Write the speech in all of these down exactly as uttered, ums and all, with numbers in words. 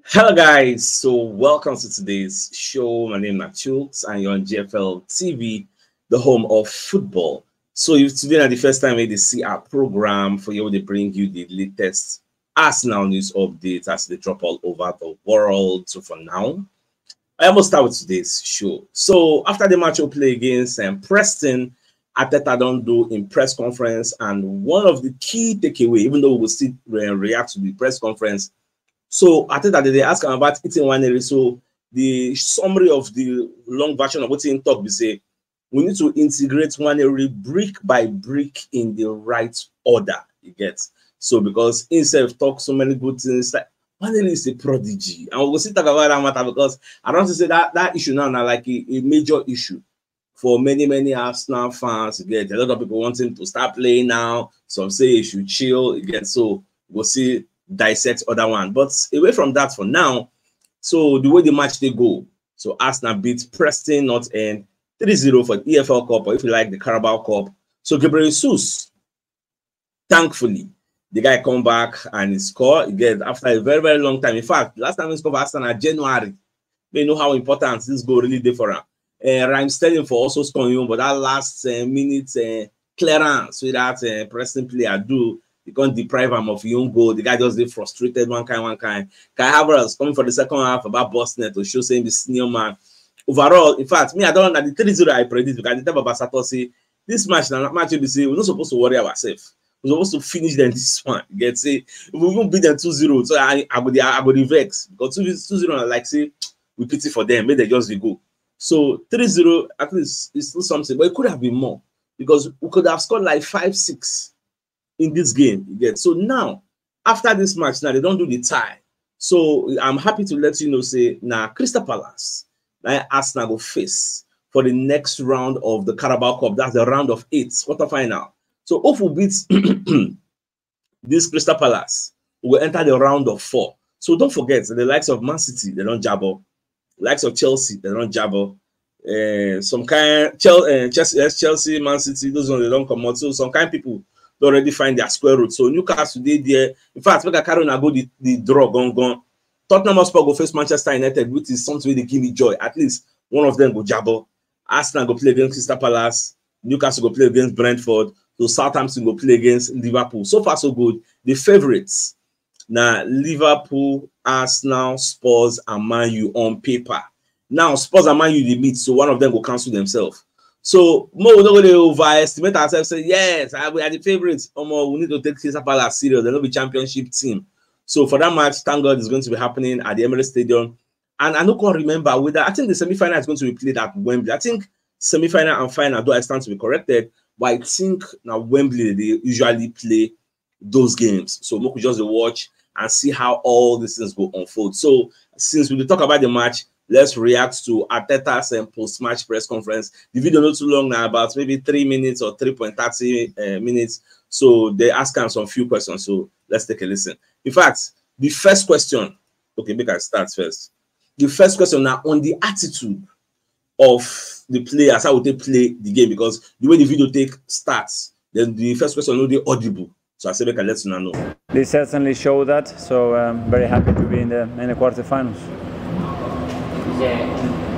Hello, guys. So, welcome to today's show. My name is Chooks, and you're on G F L T V, the home of football. So, if today na the first time wey you see our program, for you, we dey bring you the latest Arsenal news updates as they drop all over the world. So, for now, I almost start with today's show. So, after the match we play against um, Preston, Arteta don do in press conference, and one of the key takeaway, even though we will still re- react to the press conference, so Arteta, they dey ask am about Ethan Nwaneri. So the summary of the long version of what he talk be say we need to integrate Nwaneri brick by brick in the right order. You get? So because he himself talk so many good things, like Nwaneri is a prodigy, and we go still talk about that matter because I don see say that that issue now na like a, a major issue for many, many Arsenal fans. You get? A lot of people want him to start playing now. Some say he should chill. You get? So we'll see dissect other one. But away from that for now, so the way the match they go, so Arsenal beat Preston North End three zero for the E F L Cup, or if you like, the Carabao Cup. So Gabriel Jesus, thankfully, the guy come back and he score again after a very, very long time. In fact, last time he scored for Arsenal na January. You know how important this goal really dey for am. Uh, Raheem Sterling for also scoring, but that last uh, minute uh, clearance wey that uh, Preston player do, they can't deprive him of his own goal. The guy just dey frustrated one kind, one kind. Kai Havertz coming for the second half about burst net to show say he be senior man. Overall, in fact, me, I don't know the three zero I predict because I dey tell Baba Sato say this match na match wey be say we no suppose to worry ourselves. We suppose to finish them this one. You get? Say if we even beat them two zero, so I, I go dey, I go dey vex because two zero na like say we pity for them, make dem just dey go. So three zero at least is still something, but it could have been more because we could have scored like five six in this game. You get? So now, after this match, now they don't do the tie. So I'm happy to let you know say na Crystal Palace na Arsenal go face for the next round of the Carabao Cup. That's the round of eight, quarterfinal. So if we beat this Crystal Palace, we will enter the round of four. So don't forget the likes of Man City, they don't jabber. Likes of Chelsea, they don't jabber. Uh, some kind Chelsea, uh, Chelsea, yes, Chelsea, Man City, those ones they don't come out. So some kind people they already find their square root. So Newcastle dey there. In fact, make I carry una go the, the draw gone gone. Tottenham Hotspur go face Manchester United, which is something wey dey give me joy. At least one of them go jabber. Arsenal go play against Crystal Palace. Newcastle go play against Brentford. So Southampton go play against Liverpool. So far so good. The favourites na Liverpool, Arsenal, Spurs, and Man U on paper. Now Spurs and Man U dey meet, so one of them go cancel themselves. So mo we no go dey overestimate ourselves. Say yes, I, we are the favourites. Omo, we need to take Crystal Palace serious. They no be championship team. So for that match, thank God it's going to be happening at the Emirates Stadium. And I no can remember whether I think the semi-final is going to be played at Wembley. I think semi-final and final, though I stand to be corrected, but I think now Wembley they usually play those games. So we could just watch and see how all these things go unfold. So since we talk about the match, let's react to Arteta's um, post-match press conference. The video not too long now, about maybe three minutes or three point thirty uh, minutes. So they ask him some few questions. So let's take a listen. In fact, the first question, okay, make I start first. The first question now on the attitude of the players, how would they play the game? Because the way the video take starts, then the first question no dey audible. So I say make I let una know. They certainly show that, so I'm very happy to be in the in the quarterfinals. It's an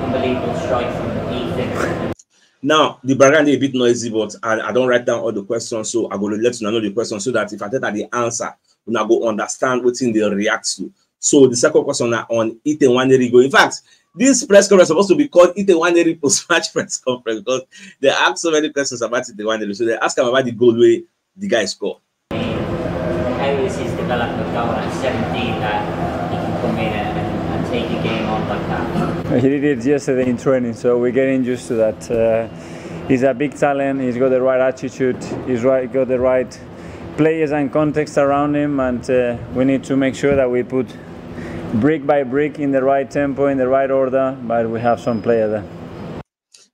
unbelievable strike from Ethan. Now the background dey a bit noisy, but I, I don write down all the questions, so I go let una know the questions so that if I tell una the answer, una go understand wetin dey react to. So the second question na on Ethan Nwaneri goal. In fact, this press conference supposed to be called Ethan Nwaneri post-match press conference because they ask so many questions about Ethan Nwaneri. So they ask him about the goal wey the guy score. How is his development going at seventeen that he can come in and, and take a game on like that? He did it yesterday in training, so we're getting used to that. Uh, he's a big talent. He's got the right attitude. He's right, got the right players and context around him, and uh, we need to make sure that we put brick by brick in the right tempo, in the right order. But we have some player there.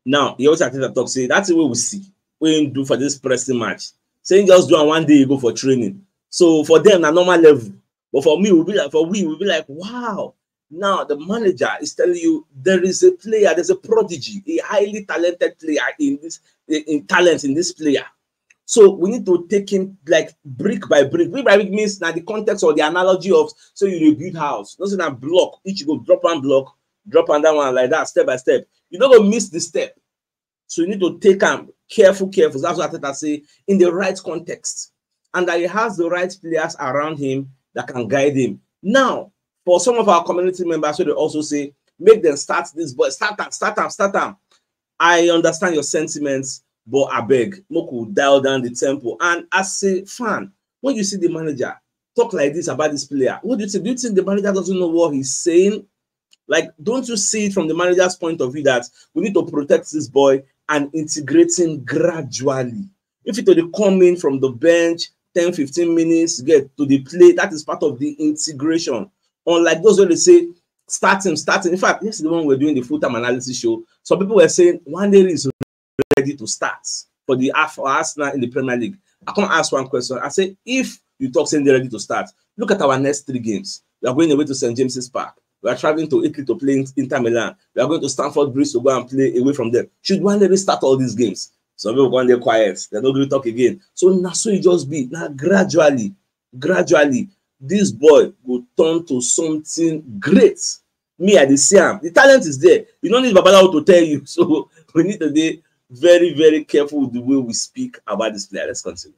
Now, he always Arteta talk say that's the way we see what he do for this pressing match. Say he just do am one day ago for training. So for them, na normal level. But for me, we'll be like, for we, we'll be like, wow. Now the manager is telling you there is a player, there's a prodigy, a highly talented player in this in talent in this player. So we need to take him like brick by brick. Brick by brick means now the context or the analogy of, so you dey build house. No say na block, each you go drop one block, drop another one like that, step by step. You no go miss the step. So you need to take am careful, careful. That's what Arteta say, in the right context. And that he has the right players around him that can guide him. Now, for some of our community members, so they also say, make them start this boy, start am, start am, start am. I understand your sentiments, but abeg, make we dial down the tempo. And as a fan, when you see the manager talk like this about this player, what do you think? Do you think the manager doesn't know what he's saying? Like, don't you see it from the manager's point of view that we need to protect this boy and integrate him gradually? If it were to come in from the bench, ten, fifteen minutes, get to the play, that is part of the integration. Unlike those where they say, start him, start him. In fact, yesterday when we were doing the full-time analysis show, some people were saying Nwaneri is ready to start for the for Arsenal in the Premier League. I can't ask one question. I say, if you talk saying they're ready to start, look at our next three games. We are going away to Saint James's Park. We are traveling to Italy to play in- Inter Milan. We are going to Stamford Bridge to go and play away from them. Should Nwaneri start all these games? Some people go on there quiet. They're not going to talk again. So now, so it just be now, gradually, gradually, this boy will turn to something great. Me, I dey see am. The talent is there. You don't need Babalawo to tell you. So we need to be very, very careful with the way we speak about this player. Let's continue.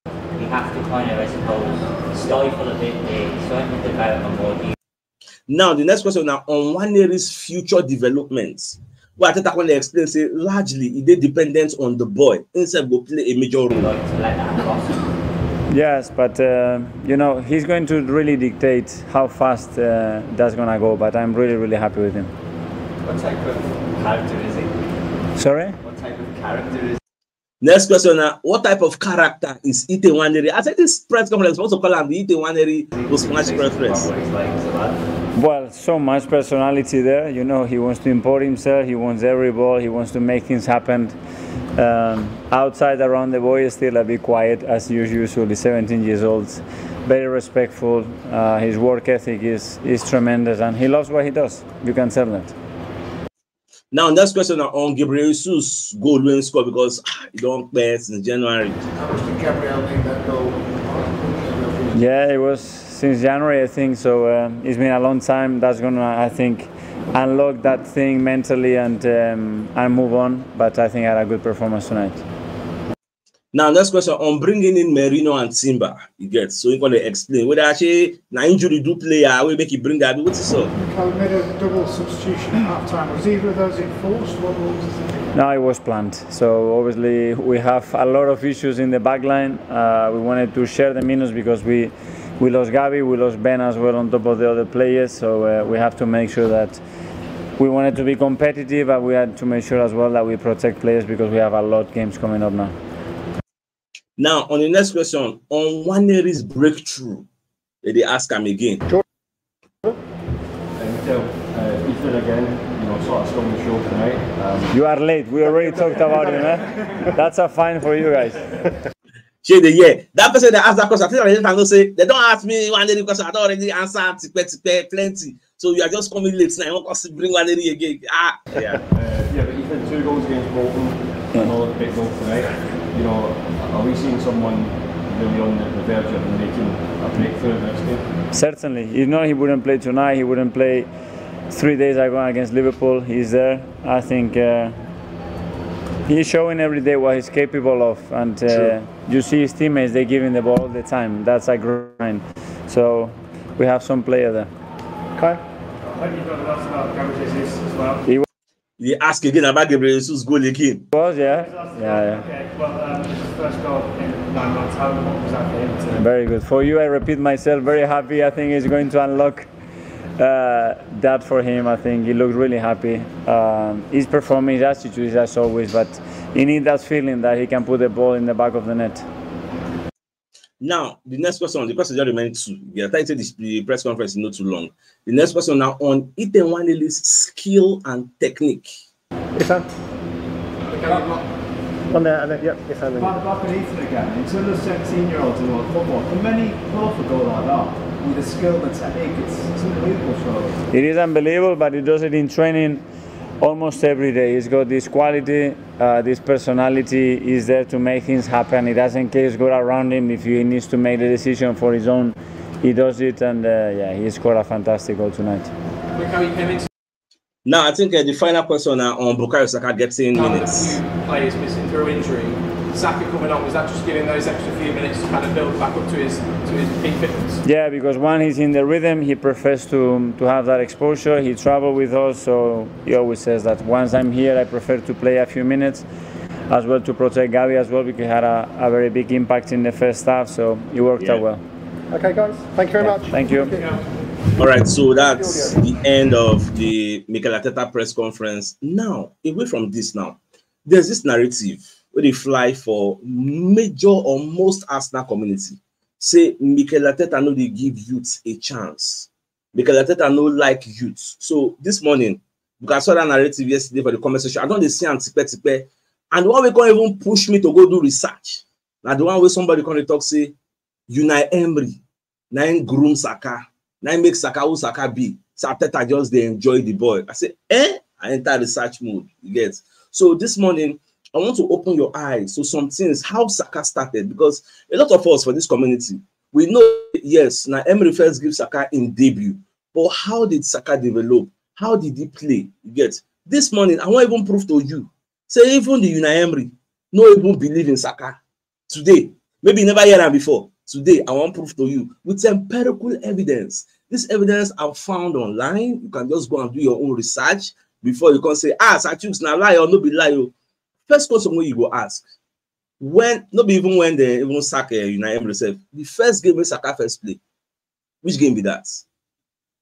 We have to kind of, I suppose, stifle a bit the excitement about a more deep Now, the next question now on Nwaneri's future developments. Well, Arteta when they explain say largely it dey dependent on the boy. Himself go play a major role. Like to let that blossom. Yes, but uh, you know, he's going to really dictate how fast uh, that's going to go, but I'm really, really happy with him. What type of character is he? Sorry? What type of character is Next question now, what type of character is Ite Nwaneri? I said this press conference, also call him the Ite Nwaneri post-match conference. What he's like as a lad? Well, so much personality there. You know, he wants to import himself. He wants every ball. He wants to make things happen. Um, outside around the boy is still a bit quiet as usual. He's seventeen years old, very respectful. Uh, his work ethic is is tremendous, and he loves what he does. You can tell that. Now, next question now on Gabriel Jesus goal wey he score because ah, he don play since January. How much did Gabriel need that goal? Yeah, it was since January, I think. So uh, it's been a long time. That's gonna, I think, unlock that thing mentally and um, and move on. But I think I had a good performance tonight. Now, next question on bringing in Merino and Timber. You get so you gonna explain whether actually na injury do player wey make you bring that. What is up? Callum made a double substitution at half time. Was either of those enforced? What, what was the thinking? No, it was planned. So obviously we have a lot of issues in the back line. Uh, we wanted to share the minutes because we we lost Gavi, we lost Ben as well on top of the other players. So uh, we have to make sure that we wanted to be competitive, but we had to make sure as well that we protect players because we have a lot of games coming up now. Now, on the next question, on Nwaneri's breakthrough, they dey ask am again. And Mikel, uh, Ethan again, you know, sort of stole the show tonight. Um, You are late. We already talked about him. Eh? That's a fine for you guys. Shey dey hear that person that ask that question? I think I let am know say they don ask me Nwaneri question. I don already answer am tipe tipe plenty. So you are just coming late now. You wan come still bring Nwaneri again? Ah, yeah. uh, yeah, but Ethan, two goals against Bolton, another big goal tonight. You know, are we seeing someone really on the, the verge of making a breakthrough in this game? Certainly. If not, he wouldn't play tonight. He wouldn't play three days ago against Liverpool. He's there. I think uh, he's showing every day what he's capable of, and uh, you see his teammates, they give him the ball all the time. That's a grind. So we have some player there. I hope you've got the last about Gabriel Jesus as well. They ask again about Gabriel Jesus goal again. Was, yeah? Yeah, yeah. Okay, well, um, it's his first goal in nine months. How what was that for him to Very good. For you, I repeat myself, very happy. I think he's going to unlock uh, that for him. I think he looked really happy. Um, he's performing, his attitude is as always, but he needs that feeling that he can put the ball in the back of the net. Now, the next question, the question just remain two. Yeah, I think the, the press conference is not too long. The next question now on Ite Nwaneri's skill and technique. Ethan? On there, and then, yep, Ethan. Back, back on Ethan again. In terms of seventeen-year-olds in world football, can many pull off a goal like that with the skill, the technique? It's, it's unbelievable, surely. It is unbelievable, but he does it in training Almost every day, he's got this quality, uh, this personality is there to make things happen. He doesn't care who's got around him. If he needs to make the decision for his own, he does it. And uh, yeah, he scored a fantastic goal tonight. Now, I think uh, the final question now on Bukayo Saka getting minutes. Players missing through injury. Saka coming on, was that just giving those extra few minutes to kind of build back up to his to his peak fitness? Yeah, because when he's in the rhythm, he prefers to to have that exposure. He traveled with us, so he always says that once I'm here, I prefer to play a few minutes as well to protect Gavi as well, because he had a, a very big impact in the first half, so it worked yeah. out well. Okay, guys, thank you very yeah, much. Thank you. Yeah. All right, so that's the end of the Mikel Arteta press conference. Now, away from this now, there's this narrative where they fly for major or most Arsenal community. Say Mikel Arteta no dey give youth a chance. Mikel Arteta no like youth. So this morning, because I saw that narrative yesterday for the comment section, I don't see am tipe tipe. And the one wey come even push me to go do research. Now the one where somebody come talk say, Unai Emery, na him groom Saka, na him make Saka who Saka be. So Arteta just dey enjoy the boy. I say, eh? I enter research mode. You get? So this morning, I want to open your eyes to some things, how Saka started, because a lot of us for this community, we know, yes, now Emery first give Saka in debut, but how did Saka develop? How did he play? You get? This morning, I won't even prove to you. Say even the Unai Emery no even believe in Saka. Today, maybe you never hear am before. Today, I wan prove to you with empirical evidence. This evidence I found online. You can just go and do your own research before you come say, ah, Sir Chuks, na lie or no be lie o. First question wey you go ask, when, no be even when they even sack uh, Unai Emery sef, the first game wey Saka first play, which game be that?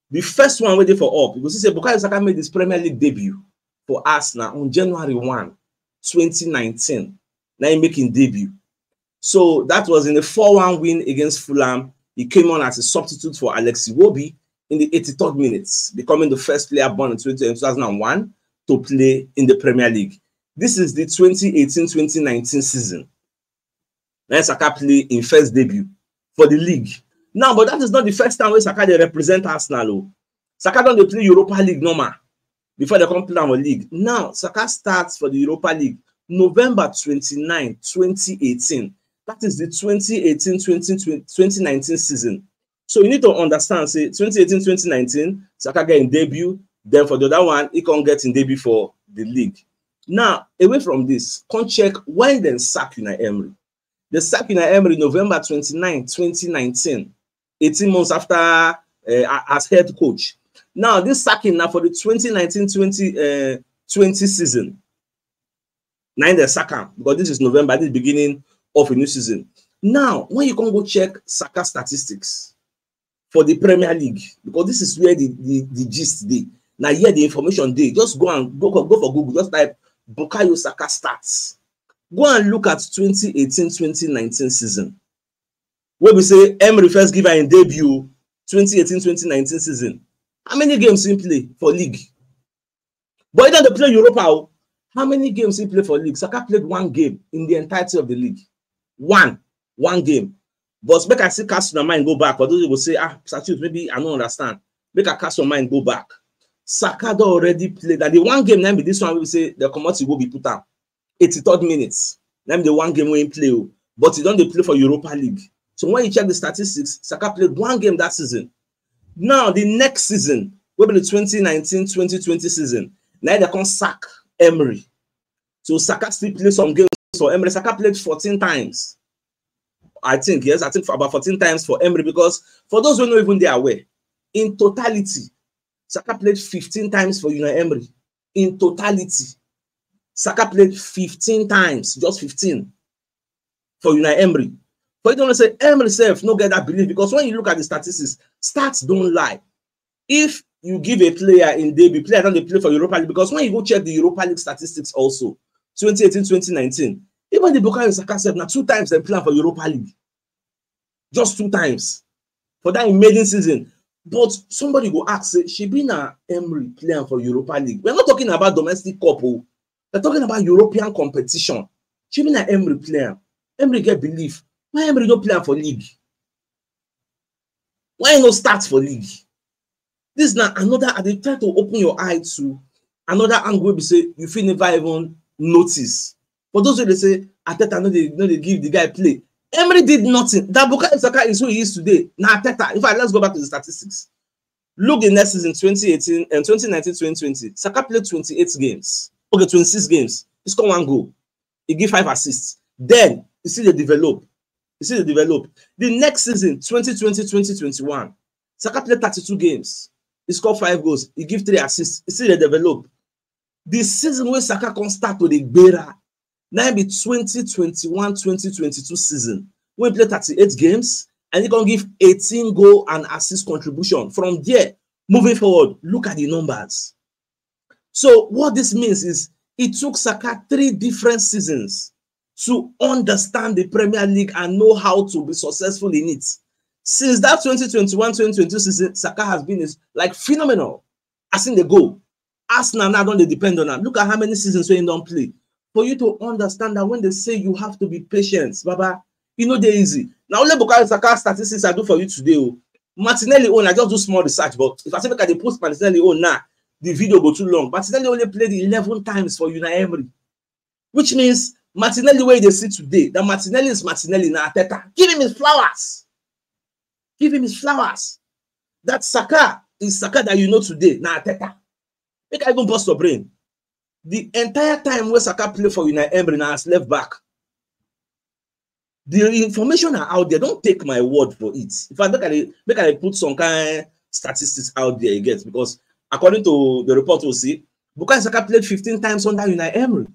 The first one wey dey for up, you go see say Bukayo Saka made his Premier League debut for Arsenal on January one, twenty nineteen. Now he make him debut. So that was in a four one win against Fulham. He came on as a substitute for Alex Iwobi in the eighty-third minutes, becoming the first player born in twenty, two thousand one to play in the Premier League. This is the twenty eighteen twenty nineteen season. Then Saka play in first debut for the league. Now, but that is not the first time wey Saka dey represent Arsenal o. Saka don dey play Europa League normal before they come play am for league. Now, Saka starts for the Europa League November twenty-nine, twenty eighteen. That is the twenty eighteen twenty nineteen season. So you need to understand, say twenty eighteen twenty nineteen, Saka get in debut. Then for the other one, he can't get in debut for the league. Now, away from this, come check when dem sack Unai Emery. They sack Unai Emery November twenty-nine, twenty nineteen, eighteen months after uh, as head coach. Now, this sacking now for the twenty nineteen twenty, uh, twenty season. Now they sack him because this is November, this is beginning of a new season. Now, when you can go check Saka statistics for the Premier League, because this is where the, the, the gist dey. Now here the information dey. Just go and go, go for Google, just type Bukayo Saka stats. Go and look at twenty eighteen twenty nineteen season. Wey be say Emery first give am in debut twenty eighteen twenty nineteen season. How many games he play for league? But he don dey play Europa o. How many games he play for league? Saka played one game in the entirety of the league. One. One game. But make I still cast my mind go back. For those who go say, ah, Sir Chuks, maybe I don't understand. Make I cast my mind go back. Saka don already played. And the one game, na be this one, we say the comot go be put am. eighty-third minutes. Na be the one game wey he play o. But he don dey play for Europa League. So when you check the statistics, Saka played one game that season. Now, the next season, wey be the twenty nineteen twenty twenty season, now they come sack Emery. So Saka still play some games for Emery. Saka played fourteen times. I think, yes, I think for about fourteen times for Emery, because for those who no even dey aware, in totality, Saka played fifteen times for Unai Emery. In totality, Saka played fifteen times, just fifteen, for Unai Emery. For you to say Emery sef no get that belief, because when you look at the statistics, stats don't lie. If you give a player in debut, player don dey play for Europa League, because when you go check the Europa League statistics also, twenty eighteen twenty nineteen, even the Bukayo Saka sef na two times dem play am for Europa League. Just two times for that amazing season. But somebody go ask, say, shebi na Emery play am for Europa League? We're not talking about domestic cup o. We're talking about European competition. Shebi na Emery play am? Emery get belief. Why Emery no play am for league? Why he no start for league? This na another, I dey try to open your eye to Another angle be say you fit never even notice. For those who they say Arteta no dey no dey give the guy play, Emery did nothing. That Bukayo Saka is who he is today. Now Arteta. In fact, let's go back to the statistics. Look the next season, twenty eighteen and twenty nineteen twenty twenty. Saka played twenty-eight games. Okay, twenty-six games. He scored one goal. He gave five assists. Then he see the develop. He see the develop. The next season, twenty twenty twenty twenty-one, Saka played thirty-two games. He scored five goals. He gave three assists. He see the develop. The season when Saka can start to the gbera, now be twenty twenty-one twenty twenty-two season. When he played thirty-eight games and he can give eighteen goal and assist contribution. From there, moving forward, look at the numbers. So what this means is it took Saka three different seasons to understand the Premier League and know how to be successful in it. Since that twenty twenty-one twenty twenty-two season, Saka has been is like phenomenal. As in the goal, Arsenal now don't they depend on him. Look at how many seasons when he don't play. For you to understand that when they say you have to be patient, Baba, you know they easy. Now let Bukayo Saka statistics I do for you today. Oh. Martinelli own, I just do small research, but if I say make I dey post Martinelli own now, the video go too long. Martinelli only played eleven times for Unai Emery, which means Martinelli where they see today, that Martinelli is Martinelli now Arteta. Give him his flowers. Give him his flowers. That Saka is Saka that you know today now Arteta. Make I even bust your brain. The entire time where Saka play for Unai Emery now as left back, the information are out there. Don't take my word for it. If I make I make I put some kind statistics out there, you get, because according to the report we'll see, Bukayo Saka played fifteen times under Unai Emery.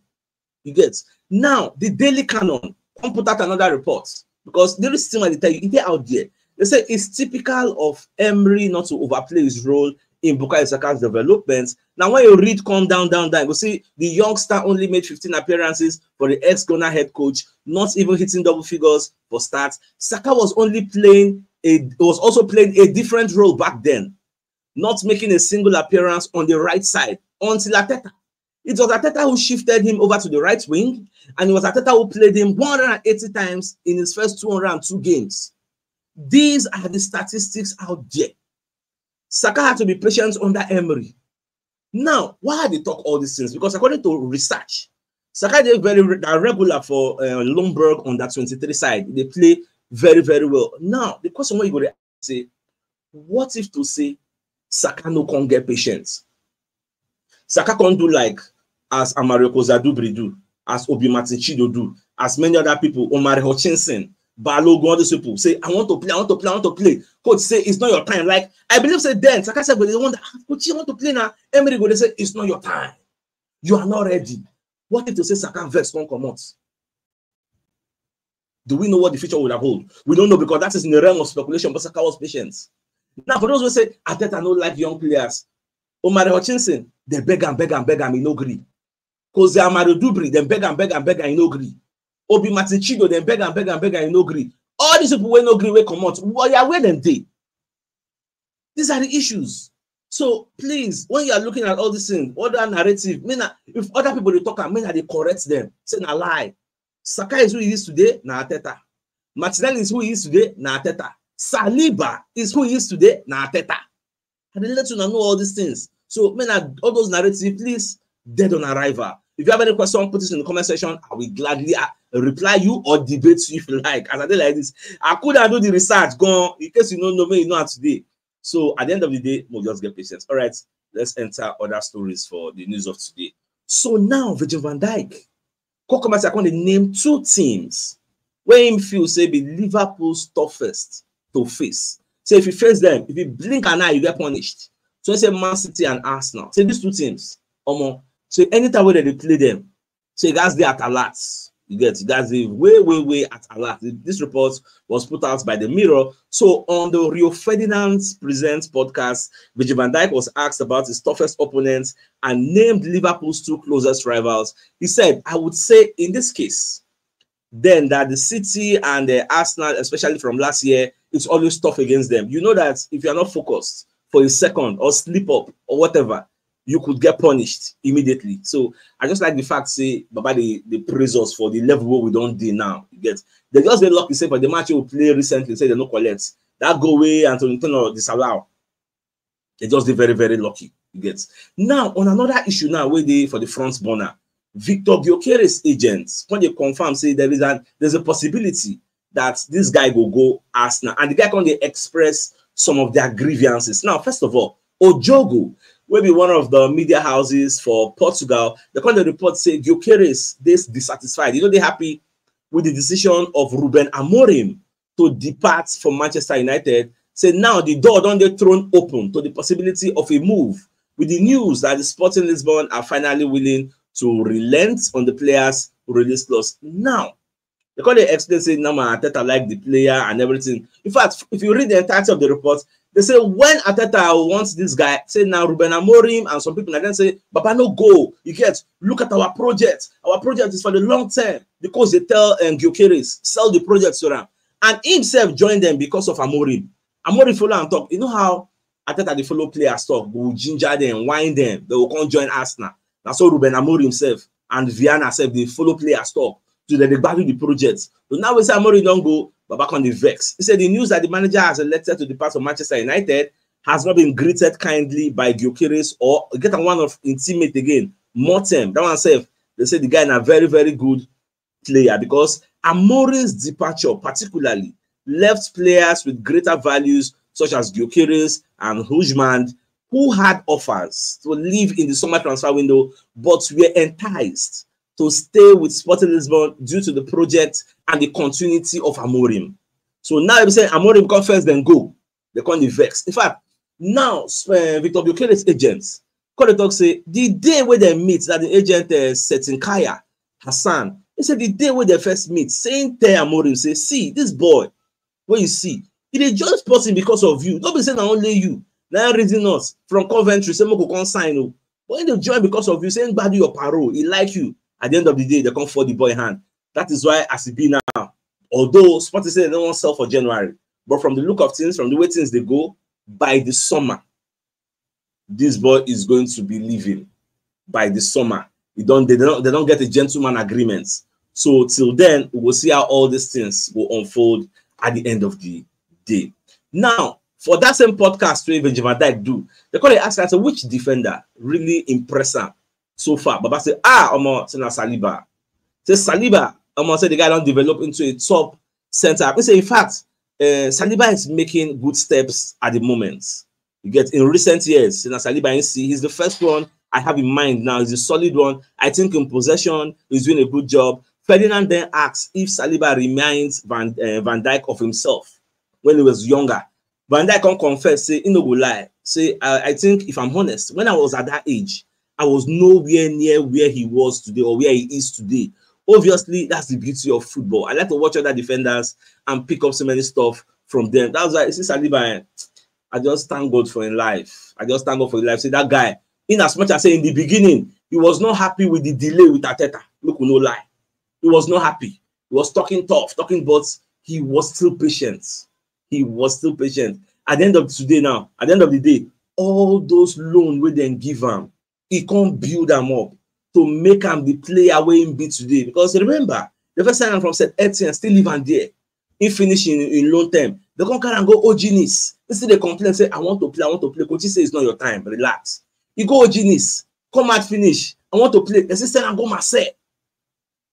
You get. Now the Daily Canon come put out another report because there is thing I dey tell you, e dey out there. They say it's typical of Emery not to overplay his role in Bukayo Saka's development. Now when you read come down, down, down, you see the youngster only made fifteen appearances for the ex-Ghana head coach, not even hitting double figures for starts. Saka was only playing a was also playing a different role back then, not making a single appearance on the right side until Arteta. It was Arteta who shifted him over to the right wing, and it was Arteta who played him one hundred eighty times in his first two hundred two games. These are the statistics out there. Saka had to be patient under Emery. Now, why I dey talk all these things? Because according to research, Saka dey very re- na regular for uh, Lomberg on that twenty-three side. They play very, very well. Now, the question wey you go dey ask say, what if to say Saka no come get patience? Saka come do like as Amari Okozadubri do, as Obi Martin Chido do, as many other people, Omari Hutchinson, Balogun, all these people say, I want to play, I want to play, I want to play. Coach say, it's not your time. Like, I believe say then Saka said, but they want, "Ah, Coach, I want to play now." Emery go dey say, it's not your time. You are not ready. What if to say Saka vex come comot? Do we know what the future would have hold? We don't know because that is in the realm of speculation, but Saka was patient. Now, for those who say Arteta no like young players, Omari Hutchinson, they beg and beg and beg and he no agree. Jose Amari Dubri, then beg and beg and beg and he no agree. Obi Martin Chido, then beg and beg and beg and he no agree. All these people wey no agree, wey comot, well, yeah, where them dey? These are the issues. So please, when you are looking at all these things, other narrative, mean na- if other people dey talk am, mean na dey correct them. Say na lie. Saka is who he is today, na Arteta. Martinelli is who he is today, na Arteta. Saliba is who he is today, na Arteta. I dey let you know all these things. So, mean na all those narrative, please, dead on arrival. If you have any question, put it in the comment section. I will gladly uh, reply you or debate you if you like. As I dey like this, I coulda do the research, gone. In case you no know, make you know am today. So at the end of the day, we'll just get patience. All right, let's enter other stories for the news of today. So now, Virgil van Dijk, come come as I come dey name two teams wey him feel say be Liverpool's toughest to face. So if you face them, if you blink an eye, you get punished. So he say Man City and Arsenal. Say these two teams, omo. So anytime wey dem dey play them, so you guys dey at alert. You get, you guys dey way, way, way at alert. This report was put out by the Mirror. So on the Rio Ferdinand Presents podcast, Virgil van Dijk was asked about his toughest opponents and named Liverpool's two closest rivals. He said, I would say in this case, then that the City and the Arsenal, especially from last year, it's always tough against them. You know that if you are not focused for a second or slip up or whatever, you could get punished immediately. So I just like the fact say Baba dey dey praise us for the level wey we don dey now. You get, they just dey lucky say for the match we play recently, say they no collect that goal wey Anthony Taylor disallow. They just dey very, very lucky. You get? Now, on another issue now, wey dey for the front burner, Victor Gyokeres agents come dey confirm say there is an there's a possibility that this guy go go Arsenal, and the guy come dey express some of their grievances. Now, first of all, Ojogo, wey be one of the media houses for Portugal, they come dey report say Gyokeres dey dissatisfied. You know, they happy with the decision of Ruben Amorim to depart from Manchester United. Say now the door don dey thrown open to the possibility of a move, with the news that the Sporting Lisbon are finally willing to relent on the player's release clause. Now, they come dey explain say Nama Arteta like the player and everything. In fact, if you read the entirety of the report, they say when Arteta wants this guy, say now Ruben Amorim and some people, and then say, "Baba, no go. You get, look at our project. Our project is for the long term." Because they tell um, Gyokeres, sell the project to them. And himself join them because of Amorim. Amorim follow and talk. You know how Arteta dey follow players talk, go ginger them, wine them, they will come join Arsenal. That's so Ruben Amorim himself and Viana himself, they follow players talk. So that they battle the project. So now we say Amorim don't go, Baba come dey vex. He said the news that the manager has elected to depart from Manchester United has not been greeted kindly by Gyokeres or get one of his teammate again, Mortem. That one self, they say the guy na very, very good player because Amorim's departure particularly left players with greater values such as Gyokeres and Hujmand, who had offers to leave in the summer transfer window but were enticed to stay with Sporting Lisbon due to the project and the continuity of Amorim. So now they say Amorim come first, then go. They come dey vex. In fact, now uh, Victor Gyokeres agents come dey talk say the day wey dem meet, that the agent uh, Setin Kaya Hassan, he said the day wey dem first meet, saying tell Amorim say, "See this boy wey you see, he dey join Sporting because of you. No be say na only you na reason us from Coventry say make we come sign o, but he dey join because of you, say he gbadu your parole, he like you." At the end of the day, they come fall the boy hand. That is why as e be now, although Sporting say they no wan sell for January, but from the look of things, from the way things dey go, by the summer, this boy is going to be leaving. By the summer, e don they don't they don't get a gentleman agreement. So till then, we will see how all these things will unfold at the end of the day. Now, for that same podcast wey Virgil van Dijk do, they come dey ask am say which defender really impress am so far. Baba say, "Ah, omo, say na Saliba." Say Saliba, omo, say the guy don develop into a top center. He say, in fact, uh, Saliba is making good steps at the moment. You get, in recent years, say na Saliba, you see, he's the first one I have in mind now. He's a solid one. I think in possession, he's doing a good job. Ferdinand then asks if Saliba reminds Van uh, Van Dijk of himself when he was younger. Van Dijk come confess, say he no go lie. Say I, I think, if I'm honest, when I was at that age, I was nowhere near where he was today or where he is today. Obviously, that's the beauty of football. I like to watch other defenders and pick up so many stuff from them. That's why you see Saliba, eh, I just thank God for his life. I just thank God for his life. See that guy, in as much as say in the beginning, he was not happy with the delay with Arteta. Look, we no lie. He was not happy. He was talking tough, talking, but he was still patient. He was still patient. At the end of today now, at the end of the day, all those loan wey dem give am, he come build am up to make am the player wey he be today. Because remember, the first time from Saint Etienne, still live am there. He finish in, in loan term. They come carry am go Oji Nice. He still dey complain, say, "I want to play, I want to play." Coach say, "It's not your time. Relax." He go Oji Nice, come out finish. "I want to play." They say, "Send am go Marseille."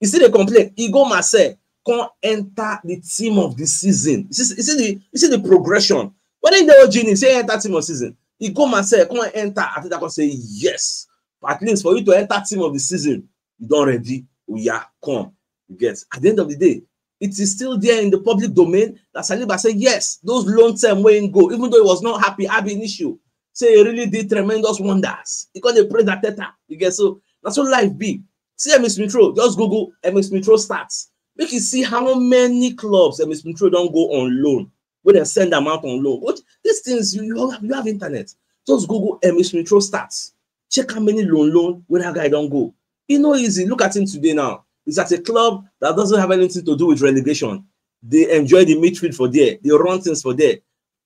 He still dey complain. He go Marseille, come enter the team of the season. You see, you see the you see the progression. When he dey Oji Nice, say enter team of season. He go Marseille, come enter. Arteta come say, "Yes. At least for you to enter team of the season, you don ready. Oya, come." You get? At the end of the day, it is still there in the public domain that Saliba say, yes, those loan term wey he go, even though he was not happy, ab initio, say he really did tremendous wonders. He come dey praise Arteta. You get? So na so life be. See Emile Smith Rowe, just Google Emile Smith Rowe stats. Make you see how many clubs Emile Smith Rowe don go on loan, wey dem send am out on loan. What these things, you, you have you have internet. Just Google Emile Smith Rowe stats. Check how many loan loan wey that guy don go. E no easy. Look at him today now. He's at a club that doesn't have anything to do with relegation. They enjoy the midfield for there. They run things for there.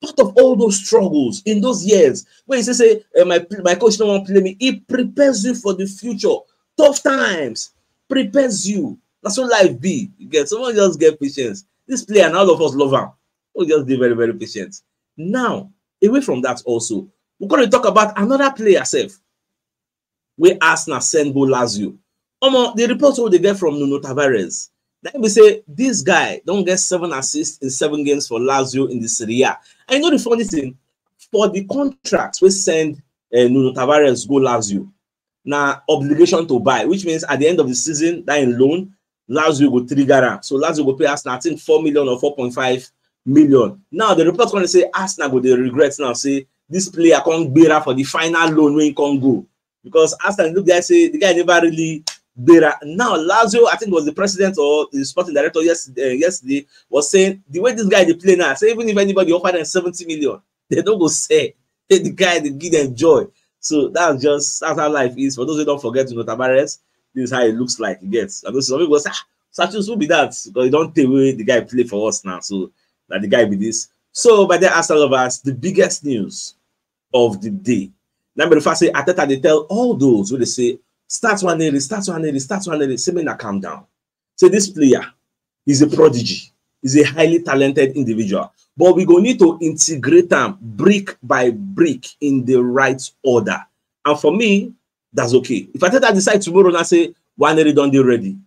Part of all those struggles in those years, when you say, say eh, my my coach no wan play me, he prepares you for the future. Tough times prepares you. Na so life be. You get, someone just get patience. This player, and all of us love am. We just dey very, very patient. Now, away from that also, We gonna talk about another player sef wey Arsenal send go Lazio. Omo, the report wey we dey get from Nuno Tavares, na im be say this guy don get seven assists in seven games for Lazio in the Serie A. And you know the funny thing, for the contract wey send uh, Nuno Tavares go Lazio, na obligation to buy, which means at the end of the season, that in loan, Lazio go trigger am. So Lazio go pay Arsenal, I think, four million or four point five million. Now the report gonna say Arsenal go dey regret now, say this player come gbera for the final loan wey he come go, because Arsenal look there say the guy never really gbera. Now Lazio, I think, was the president or the sporting director yesterday, uh, yesterday was saying the way this guy dey play now, say even if anybody offer them seventy million, they don't go sell. Say the guy dey give them joy. So that's just, that's how life is. For those who don't forget, you know, Tavares, this is how it looks like. He gets. I know some people say, ah, Sanchez, who be that? Because you don't take away the guy play for us now. So that the guy be this. So by the Arsenal lovers, the biggest news of the day. Now, before I say Arteta, they tell all those who they say, start one early, start one early, start one early, say, "Man, now calm down." Say this player is a prodigy, is a highly talented individual, but we go need to integrate them brick by brick in the right order. And for me, that's okay. If Arteta decide tomorrow and I say, "One early don't dey ready,"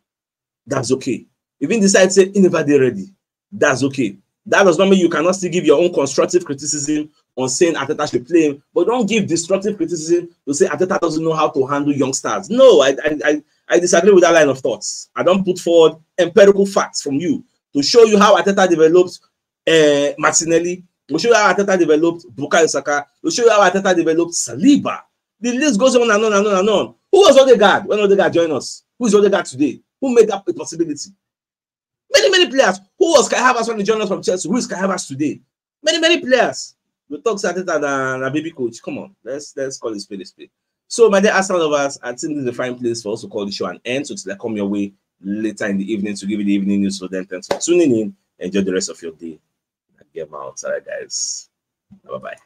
that's okay. If he decide say he never dey ready, that's okay. That does not mean you cannot still give your own constructive criticism on saying Arteta should play him, but don't give destructive criticism to say Arteta doesn't know how to handle youngsters. No, I, I, I, I disagree with that line of thoughts. I don't put forward empirical facts from you to show you how Arteta developed uh, Martinelli, to show you how Arteta developed Bukayo Saka, to show you how Arteta developed Saliba. The list goes on and on and on and on. Who was Odegaard when Odegaard joined us? Who is Odegaard today? Who made that a possibility? Many, many players. Who was Kai Havertz when he joined us from Chelsea? Who is Kai Havertz today? Many, many players. We talk Arteta na, na baby coach. Come on, let's let's call it spade a spade. So, my dear Arsenal lovers, I think this is a fine place for us to call the show an end. So, till I come your way later in the evening to give you the evening news for them. Thanks for tuning in. Enjoy the rest of your day. Get out, all right, guys. Bye bye.